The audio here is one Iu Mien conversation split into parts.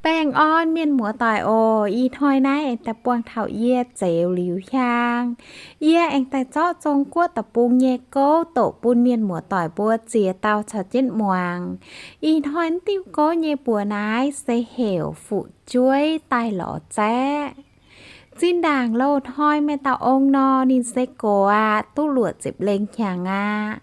Baengh orn mienh muoz-doic oc. Ih hnoi naaiv aengx daaih buangh taux yie Zeux Liuz Hiaang. Yie aengx daaih zorqv Zong Guoqv deic-bung nyei gouv doqc bun mienh muoz-doic mbuo ziex dauh caux jienv muangx. Ih hnoi diuh gouv nyei mbuox naaiv se heuc fu'jueiv daaih lorz zaeqv. Zinh ndaangc loz hnoi maaih dauh ong nor, ninh se gox aqv, duqv luoqc ziepc lengh hnyangx aqv.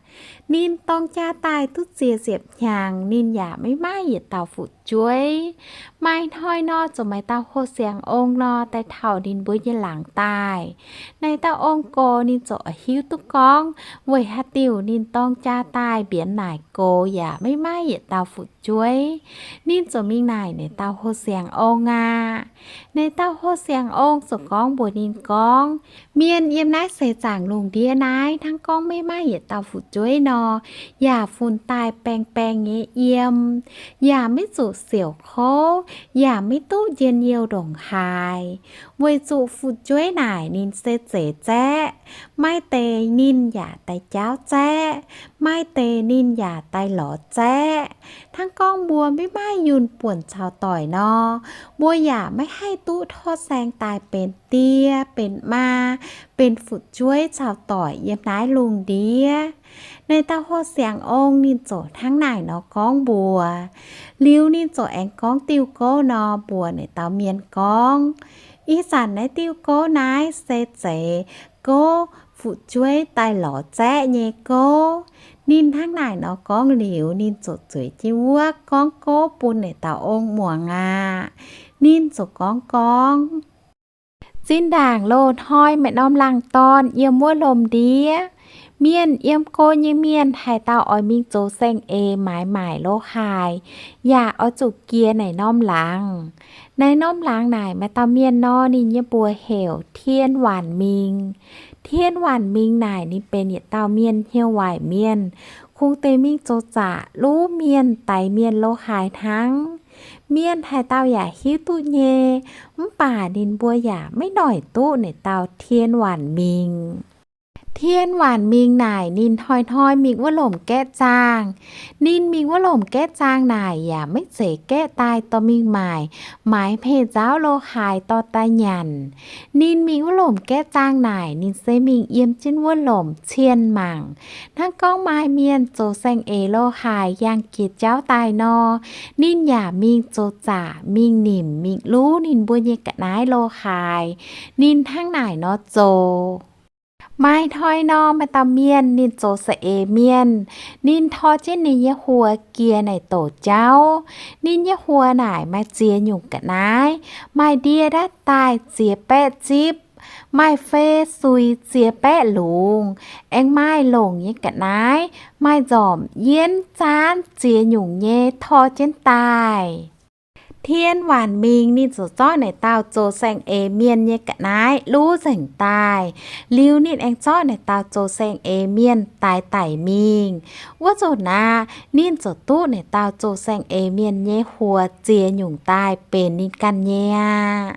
Ninh dorng jaa daaih duqv ziex ziepc hnyangx, ninh yaac maiv maaih yietc dauh fu'jueiv. Maaih hnoi nor, ziouc maaih dauh houh siangx ong nor, daaih taux ninh mbuo nyei laangz daaih. Naaiv dauh ong gox ninh ziouc hiuv duqv gorngv weic haaix diuc ninh dorng jaa daaih mbienx naaic gox yaac maiv maaih yietc dauh fu'jueiv. Ninh ziouc mingh naaic naaiv dauh houh siangx ong aqv. Naaiv dauh houh siangx ong ziouc gorngv mbuox ninh gorngv, mienh yiem naaiv seix zaangc lungh ndiev naaiv, hnangv gorngv maiv maaih yietc dauh fu'jueiv nor, yaac funx daaih baengh baengh nyei yiem, yaac maiv zuqc siouc kouv, yaac maiv duqv njien-youh ndongc haaix. Weic zuqc fu'jueiv naaic ninh se zeiz zaeqv, maaih deix ninh yaac daaih jaauv zaeqv, maaih deix ninh yaac daaih lorz zaeqv. Hnangv gorngv mbuo maiv maaih yunh buonc caux doic nor, mbuo yaac maiv haih duqv torqv saeng daaih benx die, benx maa, benx fu'jueiv caux doic yiem naaiv lungh ndiev. Naaiv dauh houh siangx ong ninh ziouc hnangv naaic nor gorngv mbuox. Liuz ninh ziouc aengx gorngv diuh gouv nor mbuox naaiv dauh mienh gorngv, ih zanc naaiv diuh gouv naaiv se zeiz gouv fu'jueiv daaih lorz zaeqv nyei gouv. Ninh hnangv naaic nor gorngv liuz, ninh ziouc zueiz jienv wuov gorngv gouv bun naaiv dauh ong muangx aqv. Ninh ziouc gorngv gorngv, zinh ndaangc loz hnoi maaih norm laangz dorn yiem wuov lomc ndiev. Mienh yiem go nyei mienh haaix dauh oix mingh zoux saeng-eix maaiz maaic lo haaix, yaac oix zuqc jiex naaic norm laangz. Naaiv norm laangz naaic maaih dauh mienh nor, ninh nyei mbuox heuc Tien Waanc Mingh. Tien Waanc Mingh naaic ninh benx yietc dauh mienh hnyouv waaic mienh. Kungx deix mingh zoux zaqc luv mienh, daix mienh lo haaix hnangv. Mienh haaix dauh yaac hiuv duqv nyei, mv baac ninh mbuo yaac maiv noic duqv naaic dauh Tien Waanc Mingh. Tien Waanc Mingh naaic ninh hnoi-hnoi mingh wuov lomc gaeqv zaangh. Ninh mingh wuov lomc gaeqv zaangh naaic yaac maiv zeiz gaeqv daaih dorh mingh maaic, maaiz hmei nzauv lo haaix dorh daaih nyanc. Ninh mingh wuov lomc gaeqv zaangh naaic ninh se mingh yiem jienv wuov lomc cien mangc. Hnangv gorngv maaih mienh zoux saeng-eix lo haaix yangh jiex jauv daaih nor, ninh yaac mingh zoux zaqc, mingh nimc, mingh luv ninh mbuo nyei ga'naaiv lo haaix. Ninh hnangv naaic nor zoux. Maaih hnoi nor, maaih dauh mienh ninh zoux saeng-eix mienh. Ninh tor jienv ninh nyei huox jiex naaic doqc jauv. Ninh nyei huox naaic maaih ziex nyungc ga'naaiv. Maaih ndie ndaatv daaih ziex baeqv zipv, maaih fei suix ziex baeqv lungz, aengx maaih longc nyei ga'naaiv, maaih nzormc, yienv, zaanv ziex nyungc nyei tor jienv daaih. Tien Waanc Mingh ninh ziouc zorqv naaic dauh zoux saeng-eix mienh nyei ga'naaiv luv nzengc daaih. Liuz ninh aengx zorqv naaic dauh zoux saeng-eix mienh daix daic mingh. Wuov nzunc aqv, ninh ziouc duqv naaic dauh zoux saeng-eix mienh nyei huox ziex nyungc daaih benx ninh ganh nyei aqv.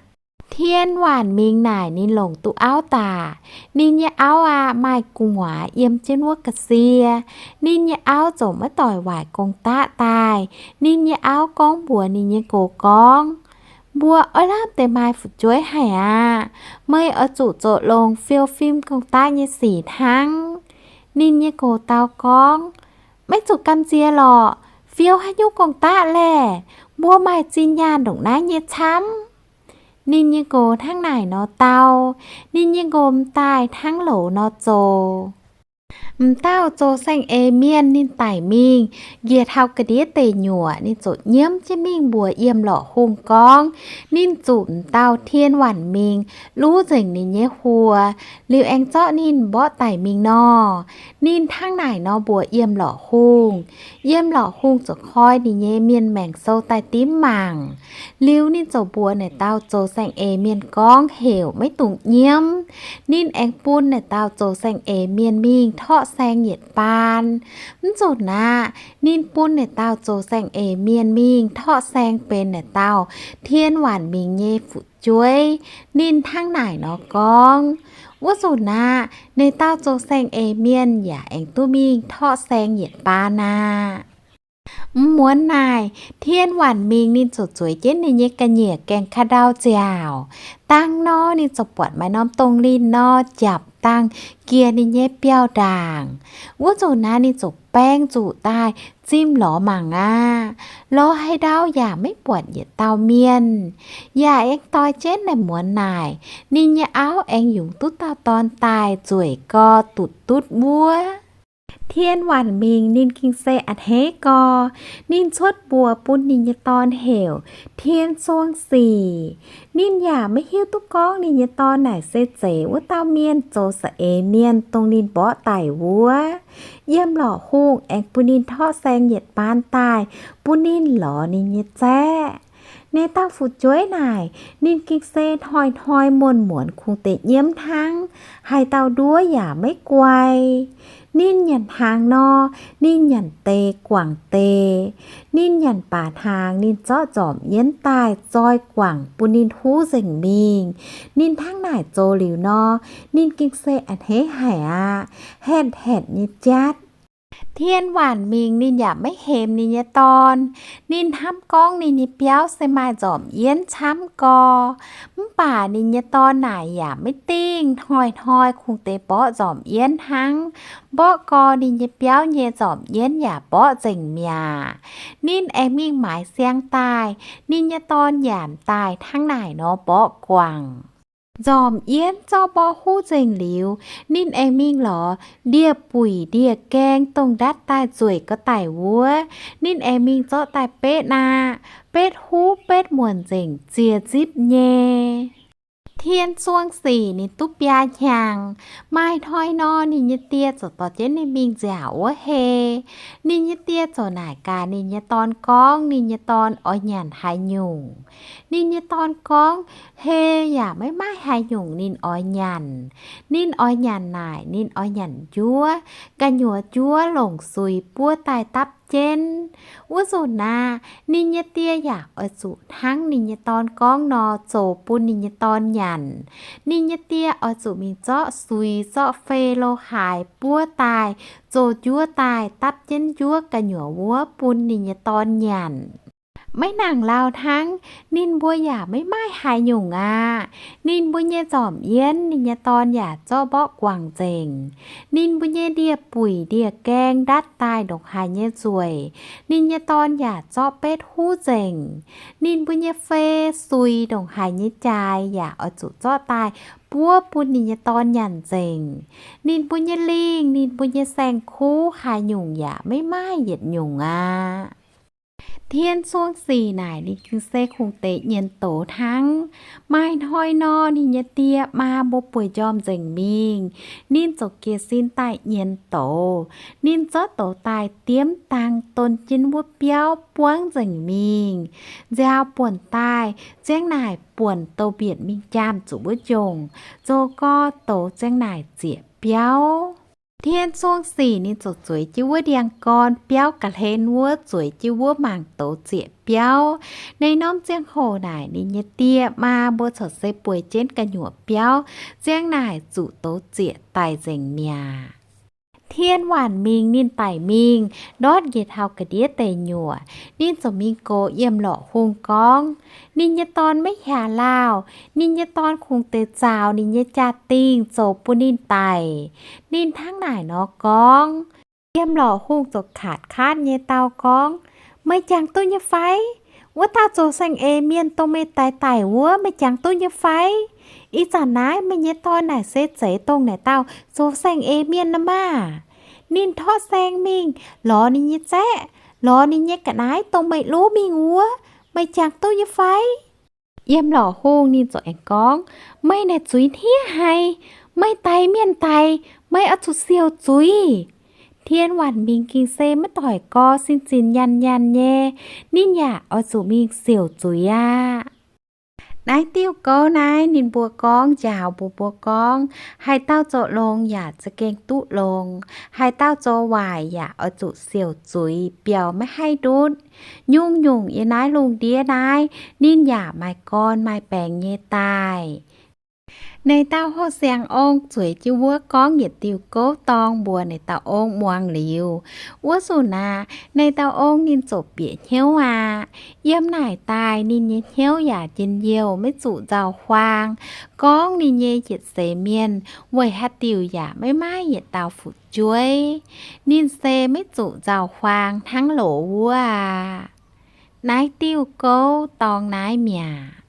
Tien Waanc Mingh naaic ninh longc duqv auv daaih. Ninh nyei auv aqv, maaih gu'nguaaz yiem jienv wuov ga'sie. Ninh nyei auv ziouc maiv doic waaic gong-daqv daaih. Ninh nyei auv gorngv mbuox ninh nyei nqox gorngv, mbuo oix lamh deix maaih fu'jueiv haic aqv. Meih oix zuqc zoux longx fiou fim gong-daqv nyei sic hnangv. Ninh nyei nqox dau gorngv, maiv zuqc gamh nziex lorqc. Fiou haaix nyungc gong-daqv laeh? Mbuo maaih zinh nyaanh ndongc naaiv nyei camv. Ninh nyei nqox hnangv naaic nor dau. Ninh nyei nqox m'daaih hnangv loz nor zoux. M'dauh zoux saeng-eix mienh ninh daic mingh, njiec taux ga'ndiev deic nyuoqc, ninh ziouc nyiemv jienv mingh mbuox Yiem Lorqc Hungh gorngv, ninh zuqc m'dauh Tien Waanc Mingh luv nzengc ninh nyei huox, liuz aengx zorqv ninh mborqv daic mingh nor. Ninh hnangv naaic nor mbuox Yiem Lorqc Hungh. Yiem Lorqc Hungh ziouc koi ninh nyei mienh maengc sou daaih dimv mangc. Liuz ninh ziouc mbuox naaic dauh zoux saeng-eix mienh gorngv heuc maiv dungx nyiemv. Ninh aengx bun naaic dauh zoux saeng-eix mienh mingh torqv saeng yietc baan. Mv nzunc aqv, ninh bun naaic dauh zoux saeng-eix mienh mingh torqv saeng benx naaic dauh Tien Waanc Mingh nyei fu'jueiv. Ninh hnangv naaic nor gorngv. Wuov nzunc aqv, naaic dauh zoux saeng-eix mienh yaac aengx duqv mingh torqv saeng yietc baan aqv. Mv muonz naaic, Tien Waanc Mingh ninh ziouc zueiz jienv ninh nyei ga'nyiec gaengh ka'ndau nziaauc. Dangh nor ninh ziouc buatc maaih norm dongh linh nor japc dangh jiex ninh nyei biauv-ndaangc. Wuov nzunc naaiv ninh ziouc baeng nzuqc daaih zimh lorz mangc aqv. Lorz haaix ndau yaac maiv buatc yietc dauh mienh. Yaac aengx doix jienv naaic muonz naaic, ninh nyei auv aengx yungz duqv dauh dorn daaih nzueic gau dutv dutv wuov. Tien Waanc Mingh ninh ging se a'hneiv gau. Ninh cuotv mbuox bun ninh nyei dorn heuc Tien Suong Sic. Ninh yaac maiv hiuv duqv gorngv ninh nyei dorn naaic se zeiz wuov dauh mienh zoux saeng-eix mienh dongh ninh mborqv daic wuov. Yiem lorqc hungh aengx bun ninh torqv saeng yietc baan daaih bun ninh lorz ninh nyei zaeqv. Naaiv dauh fu'jueiv naaic, ninh ging se hnoi-hnoi muonz-muonz kungx deix nyiemv hnangv, haaix dauh nduov yaac maiv guai. Ninh nyanc hnaangx nor, ninh nyanc deix guangc deix. Ninh nyanc baac hnaangx ninh zorqv nzormc yienv daaih zoi guangc bun ninh huv nzengc mingh. Ninh hnangv naaic zoux liuz nor, ninh ging se a'hneiv haic aqv, haetv-haetv nyei jatv. Tien Waanc Mingh ninh yaac maiv hemx ninh nyei dorn. Ninh hnamv gorngv ninh nyei biauv se maaih nzormc yienv camv gau. Mv baac ninh nyei dorn naaic yaac maiv dingh, hnoi-hnoi kungx deix mborqv nzormc yienv hnangv. Mborqv gau ninh nyei biauv nyei nzormc yienv yaac mborqv nzengc mi'aqv. Ninh aengx mingh maaiz siang daaih, ninh nyei dorn nyanc daaih hnangv naaic nor mborqv guangc. Nzormc yienv zorqv mborqv huv nzengc liuz, ninh aengx mingh lorz ndie-buic ndie-gaeng dongh ndatv daaih nzueic ga'daic wuov. Ninh aengx mingh zorqv daaih betv aqv. Betv huv betv muonc nzengc, ziex nzipv nyei. Tien Suong Sic ninh duqv biaa hnyangx. Maaih hnoi nor, ninh nyei die ziouc dorh jienv ninh mingh nziaauc wuov hei. Ninh nyei die ziouc naaic gaax ninh nyei dorn gorngv ninh nyei dorn oix nyanc haaix nyungc. Ninh nyei dorn gorngv, hei yaac maiv maaih haaix nyungc ninh oix nyanc. Ninh oix nyanc naaic ninh oix nyanc njuov, gu'nyuoz njuov longc suix buov daaih dapv jienv. Wuov nzunc naaic, ninh nyei die yaac oix zuqc hnangv ninh nyei dorn gorngv nor zoux bun ninh nyei dorn nyanc. Ninh nyei die oix zuqc mingh zorqv suix zorqv fei lo haaix buov daaih, zoux njuov daaih dapv jienv njuov gu'nyuoz wuov bun ninh nyei dorn nyanc. Maiv nangc lauh hnangv, ninh mbuo yaac maiv maaih haaix nyungc aqv. Ninh mbuo nyei nzormc yienv ninh nyei dorn yaac zorqv mborqv guangc nzengc. Ninh mbuo nyei ndie-buic ndie-gaeng ndatv daaih ndongc haaix nyei nzueic, ninh nyei dorn yaac zorqv betv huv nzengc. Ninh mbuo nyei fei suix ndongc haaix nyei jaaix yaac oix zuqc zorqv daaih buov bun ninh nyei dorn nyanc nzengc. Ninh mbuo nyei lingh, ninh mbuo nyei saeng-kuv haaix nyungc yaac maiv maaih yietc nyungc aqv. Tien Suong Sic naaic ninh ging se kungx deix nyienz doz hnangv. Maaih hnoi nor, ninh nyei die maa mbuo bueix njormh nzengc mingh. Ninh ziouc jiez sin daaih nyienz doz. Ninh zorqv douz daaih diemv dangh don jienv wuov biauv buangv nzengc mingh. Nziaaux buonc daaih, ziang naaic buonc douz-mbietc mingh jaam zuqc wuov njongc, zoux gau douz ziang naaic zieqc biauv. Tien Suong Sic ninh ziouc zueiz jienv wuov ndiangx-gorn biauv ga'hlen wuov, zueiz jienv wuov mangc douz zieqc biauv. Naaiv norm ziangh hoc naaic ninh nyei die maa mbuo corc se bueix jienv gu'nyuoz biauv, ziang naaic zuqc douz zieqc daic nzengc mi'aqv. Tien Waanc Mingh ninh daic mingh ndortv njiec taux ga'ndiev deic nyuoqc, ninh ziouc mingh gox Yiem Lorqc Hungh gorngv, ninh nyei dorn maiv hiaangx lauh, ninh nyei dorn kungx deix zaux ninh nyei jaa-dingh zoux bun ninh daic. Ninh hnangv naaic nor gorngv, Yiem Lorqc Hungh ziouc katc kaatv nyei dau gorngv, meih jangx duqv nyei fai? Wuov dauh zoux saeng-eix mienh dongh meih daix daic wuov, meih jangx duqv nyei fai? Ih zanc naaiv meih nyei dorn naaic se zeiz dongh naaic dauh zoux saeng-eix mienh nor maah! Ninh torqv saeng mingh lorz ninh nyei zaeqv, lorz ninh nyei ga'naaiv dongh meih luv mingh wuov, meih jangx duqv nyei fai? Yiem Lorqc Hungh ninh ziouc aengx gorngv, meih naaic zuiz hniev haic. Meih daix mienh daic, meih oix zuqc siouc zuiz. Tien Waanc Mingh Ging-Seng maiv doic gorx, sin zinh nyaanh nyaanh nyei, ninh yaac oix zuqc mingh siouc zuiz aqv. Naaiv diuh gouv naaiv ninh mbuo gorngv njaaux mbuo, mbuo gorngv, haaix dauh zoux longx yaac za'gengh duqv longx, haaix dauh zoux waaic yaac oix zuqc siouc zuiz, biaux maiv haih ndutv. Nyungc-nyungc yiem naaiv lungh ndiev naaiv, ninh yaac maaih gorn maaih baengx nyei daaih. Naaiv dauh houh siangx ong zueiz jienv wuov gorngv yietc diuh gouv dorngx mbuox naaiv dauh ong muangx liuz, wuov zuqc naaic naaiv dauh ong ninh ziouc bieqc hnyouv aqv. Yiem naaic daaih ninh nyei hnyouv yaac njien-youh, maiv zuqc nzauh huaang. Gorngv ninh nyei yietc seix mienh weic haaix diuc yaac maiv maaih yietc dauh fu'jueiv. Ninh se maiv zuqc nzauh huaang hnangv loz wuov aqv. Naaiv diuh gouv dorngx naaiv mi'aqv.